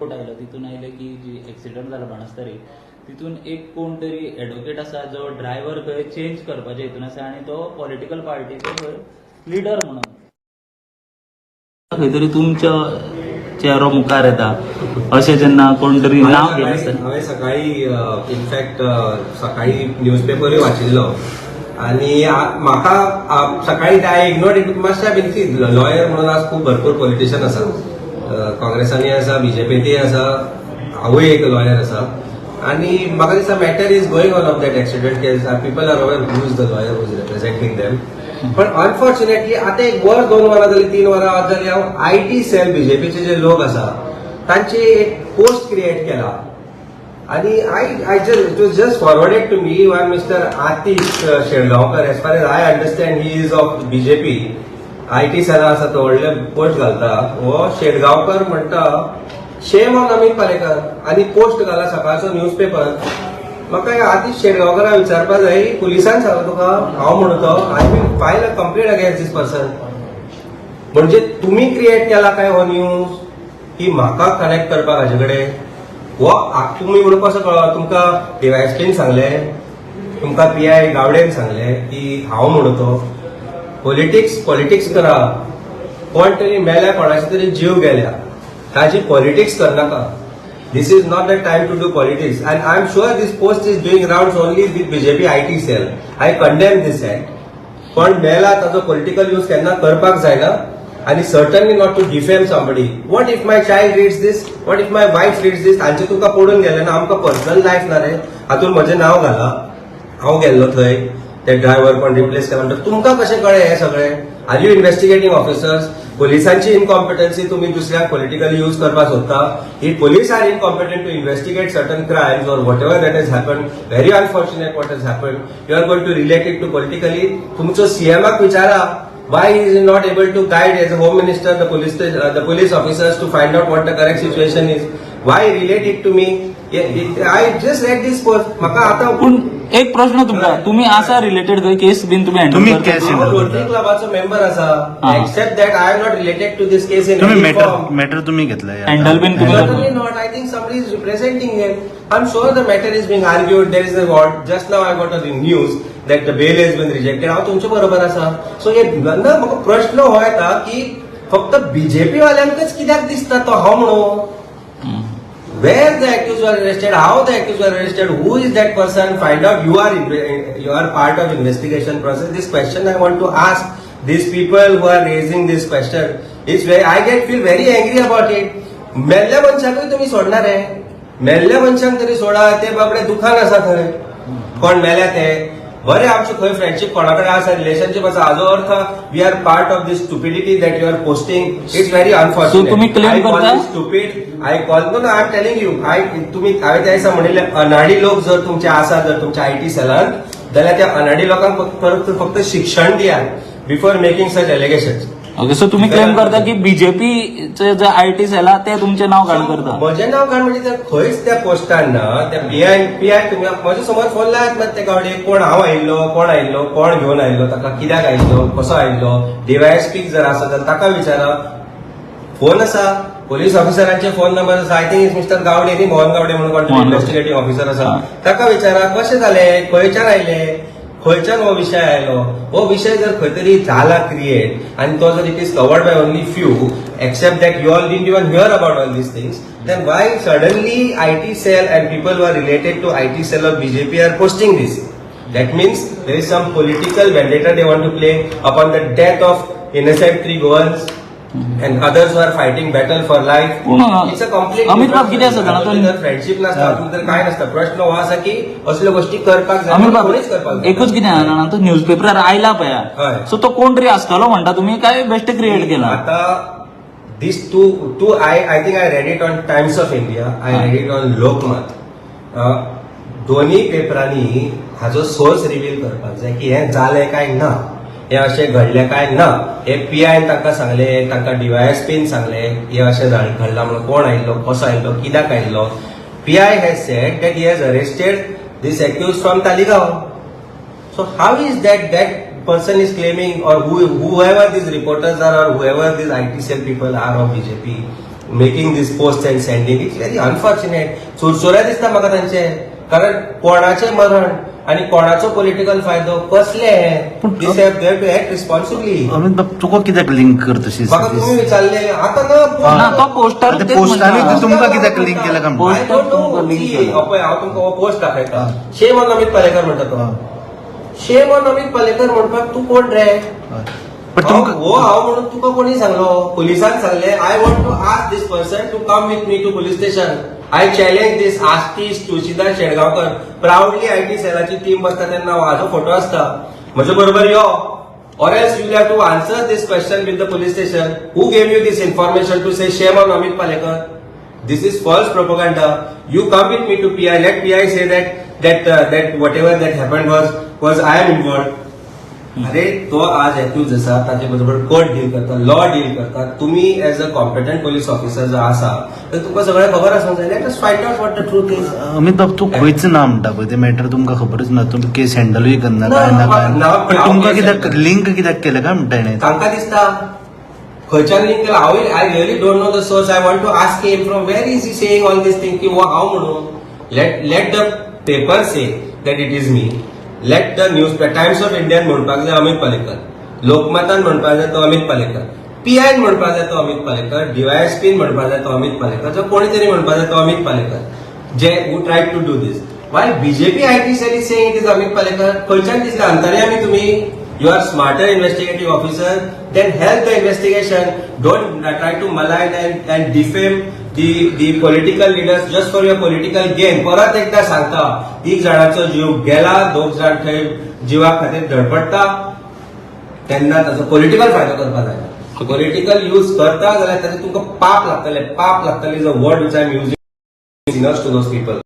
Report आयलो तितून आयले की जी एक्सिडंट जाला बाणस्तारी, तितून एक कोण तरी एडवोकेट आसा जो ड्रायव्हर खंय चेंज करपाच्या हितून आसा आनी तो पॉलिटिकल पार्टीचो खंय लिडर म्हणून खंय तरी तुमचो चेहरो मुखार येता. अशें जेन्ना कोण तरी नांव घेनासतना हांवें सकाळी, इनफॅक्ट सकाळी न्यूजपेपरूय वाचिल्लो आनी म्हाका सकाळी I ignore it. मातशें बीन लॉयर म्हणून आज खूब भरपूर पॉलिटिशियन आसा, काँग्रेसांनी आसा, बीजेपींतय आसा, हांवूय एक लॉयर आसा आनी म्हाका दिसता matter is going on of that accident case. People are aware who is the lawyer who is representing them. पण अनफॉर्च्युनेटली आतां एक वर, 2 वरां जाली, 3 वरां जाली, हांव IT cell बीजेपीचे जे लोक आसा तांची एक पोस्ट क्रिएट केला आणि I just it was just forwarded to me by Mister Atish Shelgaonkar. As far as I understand, he is of BJP. IT सेला आसा तो, व्हडले पोस्ट घालता. हो शेडगांवकर म्हणटा, "Shame on Amit Palekar," आणि पोस्ट घाला सकाळचो न्यूज पेपर. म्हाका ह्या आतिश शेडगांवकराक विचारपा जाय, पुलिसान सांगला तुका हांव म्हणतो? I will file a complaint against this person. म्हणजे तुम्ही क्रिएट केला काय हो न्यूज की म्हाका कनेक्ट करपाक हाजे कडेन? हो तुमी म्हणून कसो कळ्ळो तुमकां? डीवायएसपीन सांगले तुमकां, पीआय गावडेन सांगले की हांव म्हणतो? पॉलिटिक्स पॉलिटिक्स करा. कोण तरी मेल्या, कोणाचे तरी जीव गेल्या, ताजी पॉलिटिक्स करनाका. This is not the time to do politics and I am sure this post is doing round only with BJP IT cell. I condemn this act. कोण मेला ताजो पॉलिटिकल यूज केन्ना करपाक जायना आणि certainly not to defame somebody. What if my child reads this? What if my wife reads this? तांचे तुका पडून गेले ना? आमकां पर्सनल लायफ ना रे. हातून म्हजें नांव घाला, हांव गेल्लो थंय, ते ड्रायव्हर कोण रिप्लेस केला म्हणटा. तुमकां कशें कळ्ळें हें सगळें? Are you investigating officers? पोलिसांची इनकॉम्पिटन्सी तुम्ही दुसऱ्यांक पॉलिटिकली यूज करपाक सोदता. If police are incompetent to investigate certain crimes or whatever that has happen, very unfortunate what has happen, you are going to relate it to politically. तुमचो सीएमाक विचारा, why he is not able to guide as a home minister the police officers to find out what the correct situation is. Why relate it to me? I just read this post. म्हाका आता पूण एक प्रश्न तुमकां, तुम्ही आसा related खंय केस बीन तुम्ही हँडल तुम्ही करता? case हांव handle rotary क्लबाचो मेंबर आसा. हा. Except that, I am not related to this case in तुम्ही मॅटर मॅटर तुम्ही घेतलाय? Handle बीन तुम्ही Certainly not. I think somebody is representing him. I'm sure the matter is being argued. There is a what. Just now I got a news that the bail has been rejected. हांव तुमच्या बरोबर आसा. So हे ना, म्हाका प्रश्न हो येता की फक्त बीजेपी वाल्यांकच कित्याक दिसता तो हांव म्हणून? Where the accused were arrested, how the accused were arrested, who is that person, find out. You are part of investigation process. This question I want to ask these people who are raising this question. It's very, I get feel very angry about it. मेल्ल्या मनशाकूय तुमी सोडणार आहे? मेल्ल्या मनशांक तरी सोडा, ते बाबडे दुखान आसा थंय. कोण मेल्या ते बरे, आमचे खंय फ्रेंडशीप कोणा कडेन आसा, रिलेशनशीप आसा, हाजो अर्थ we are part of this stupidity that you are posting? It's very unfortunate. So तुम्ही claim करता? Stupid I call. No, I am telling you, I तुम्ही, हांवें त्या दिसा म्हणिल्लें, अनाडी लोक जर तुमचे आसा, जर तुमच्या IT सेलान जाल्यार त्या अनाडी लोकांक फक्त फक्त शिक्षण दियात before making such allegations. Okay, so तुम्ही क्लेम करता की बीजेपीचे जे IT cell आहा ते तुमचें नाव घाण करता? म्हजें नांव घाण म्हणजे ते खंयच त्या पोस्टान ना, त्या पीआय पीआय तुमी म्हज्या समोर फोन लायात मात ते गावडे, कोण हांव आयिल्लो, कोण आयिल्लो, कोण घेवन आयिल्लो ताका, कित्याक आयिल्लो, कसो आयिल्लो. डीवायएसपीक जर आसा जाल्यार ताका विचारा. फोन आसा, पोलीस ऑफिसरांचे फोन नंबर आसा. I think is Mister Gawade न्ही, मोहन गावडे म्हणून कोण मोहन गावडे. इन्व्हेस्टिगेटीव ऑफिसर आसा. हा. ताका विचारा कशें जालें, खंयच्यान आयले, खंयच्यान हो विशय आयलो. हो विशय जर खंय तरी जाला क्रिएट आनी तो जर it is covered by only few, except that you all didn't even hear about all these things, then why suddenly IT cell and people who are related to IT cell of BJP are posting this? That means there is some political vendetta they want to play upon the death of innocent three Goans and others who are fighting battle for life. पूण It's a complete Amit बाब, कितें आसा जाणा, तो friendship नासता, हातूंत तर काय नासता. प्रश्न हो आसा की असल्यो गोष्टी करपाक जाय, अमित बाब, कोणीच करपाक जाय. एकूच कितें आहा जाणा, तो न्यूज पेपरार आयला पळया, हय. सो तो कोण तरी आसतलो म्हणटा तुमी काय बेश्टे क्रिएट केला? आता this two I think I read it on Times of India, I read it on Lokmat. दोन्ही पेपरांनी हाजो सोर्स रिवील करपाक जाय की हें जालें काय ना, हें अशें घडलें काय ना. हे पीआयन तांकां सांगलें, तांकां डीवायएसपीन सांगलें, हें अशें घडलां म्हणून? कोण आयिल्लो, कसो आयिल्लो, कित्याक आयिल्लो? PI has said that he has arrested this accused from Taleigao. So how is that that person is claiming, or whoever these reporters are or whoever these IT cell people are of BJP, making this post and sending. It's very unfortunate. चुरचुरे दिसता म्हाका तांचे, कारण कोणाचें मरण आनी कोणाचो political फायदो कसले हे? पूण- This have they to act responsibly. Amit बाब, तुका कित्याक लिंक कर तशी? म्हाका तुम्ही विचारले आता ना. ना, तो पोस्टर. आता पोस्टांनी ते तुमकां कित्याक लिंक केला काय म्हणटा? I don't know. Link See, केला. पळय, हांव तुमकां हो पोस्ट दाखयता. Shame on Amit Palekar म्हणटा तो. Shame on Amit Palekar म्हणपाक तूं कोण रे? पण तुमकां हो, हांव म्हणून तुका कोणी सांगलो? पुलिसान सांगले? I want to ask this person to come with me to police station. I challenge this Ashti Tulsidas Shetgaonkar. Proudly IT सेलाची team बसता तेन्ना हाजो फोटो आसता. म्हजे बरोबर यो, or else you have to answer this question with the police station. Who gave you this information to say shame on Amit Palekar? This is false propaganda. You come with me to PI. Let PI say that whatever that happened was I am involved. अरे, तो आज accused आसा, ताचे बरोबर court deal करता, law deal करता. तुम्ही as a competent police officer जर आसा तर तुमकां सगळें खबर आसूंक जाय. Let us find out what the truth is. Amit बाब, तूं खंयच ना म्हणटा पळय, ते मॅटर तुमकां खबरच ना, तुमी केस हँडलूय करना. ना, काय ना काय. ना, पण हांव तुमकां केस कित्याक handle- link कित्याक केलें काय म्हणटा हेणें? तांकां दिसता खंयच्यान लिंक केला. हांव, I really don't know the source. I want to ask him from where is he saying all this thing की हो हांव म्हणून. Let the paper say that it is me. Let the news Times of इंडियान म्हणपाक जाय अमित पालेकर, लोकमतान म्हणपाक जाय तो अमित पालेकर, पीआयन म्हणपाक जाय तो अमित पालेकर, डीवायएसपीन म्हणपाक जाय तो अमित पालेकर, जो कोणी तरी म्हणपाक जाय तो अमित पालेकर जे who try to do this. Why BJP IT cell is saying it is Amit Palekar? खंयच्यान दिसले? अंतर्यामी तुम्ही. You are smarter investigative officer, then help the investigation. Don't try to malign and defame the political leaders just for your political gain. परत एकदा सांगता, तीग जाणांचो जीव गेला, दोग जाण थंय जिवा खातीर धडपडटा तेन्ना ताचो पॉलिटिकल फायदो करपाक जायना. पॉलिटिकल यूज करता जाल्यार ताचें तुमकां पाप लागतलें. पाप लागतलें is a word which I am using to those people.